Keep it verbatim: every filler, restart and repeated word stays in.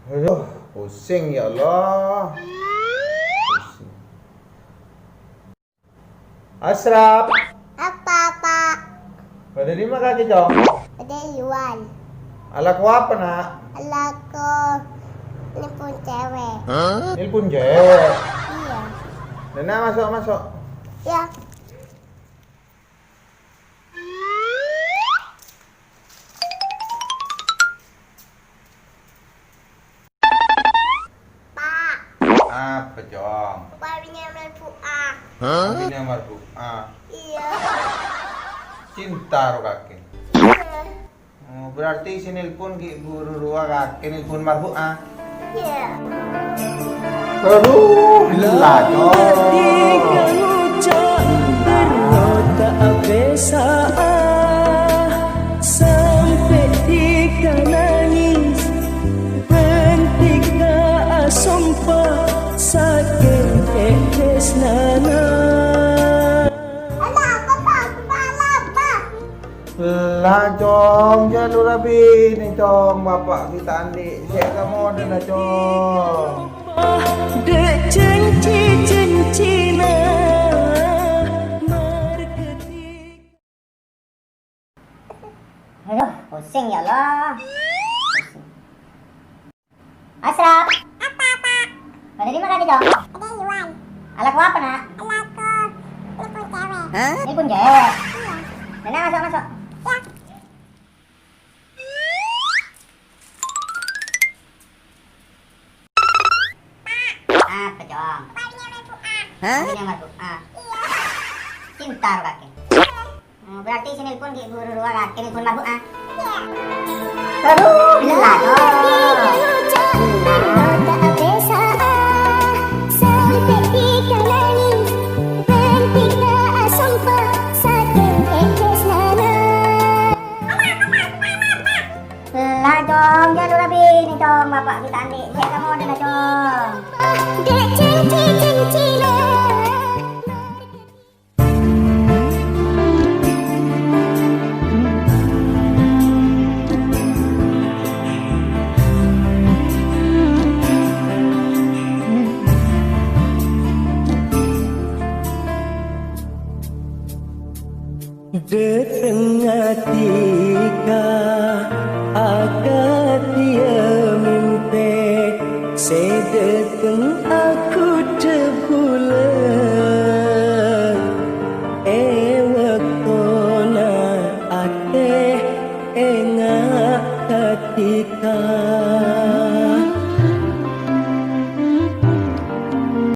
Aduh, pusing ya Allah. Pusing. Asrap. Apa, Pak? Bâdâ è dimma kakè, Cong? Bâdâ è luar. Alako apa, Nak? Alako nelpon cewek. Nelpon cewek? Iya. Nana, masuk, masuk. Ya. Pak. Apa, Cong? Abinè marbu'ah. Abinè marbu'ah? Iyâ. Cinta ro kakè? Iyâ. Oh, berarti sè nelpon ghi' buru rowa kakè nelpon marbu'ah? Iyâ. Aduh, gila, Cong. Sampè' dhika nangès, bân dhika asompa sakèng tresnana. La, Cong, jhâ' lu rabi nè, Cong, bapa' ghi' ta' andi' sè èkamodâna, Cong. Dâ' jhânjhi-jhânjhina marghâ dhika. Aduh, pusing ya Allah. Pusing. Asrap. Apa, Pak? Bâdâ è dimma kakè, Cong? Bâdâ è luar. Alako apa, Nak? Alako nelpon cewek. Nelpon cewek? Iyâ. Nana, masuk, masuk. Ya. Apa, Cong? Abinè marbu'ah. Abinè marbu'ah? Iyâ. Cinta ro kakè? Iyâ. Oh, berarti sè nelpon ghi' buru rowa kakè nelpon marbu'ah? Iyâ. Aduh, gila, Cong. La, Cong, jhâ' lu rabi nè, Cong, bapa' ghi' ta' andi' sè èkamodâna, Cong. Dâteng dhika akadhi mèmpè sè dâteng aghudhâ bulân è bâktona atè enga' ka dhika.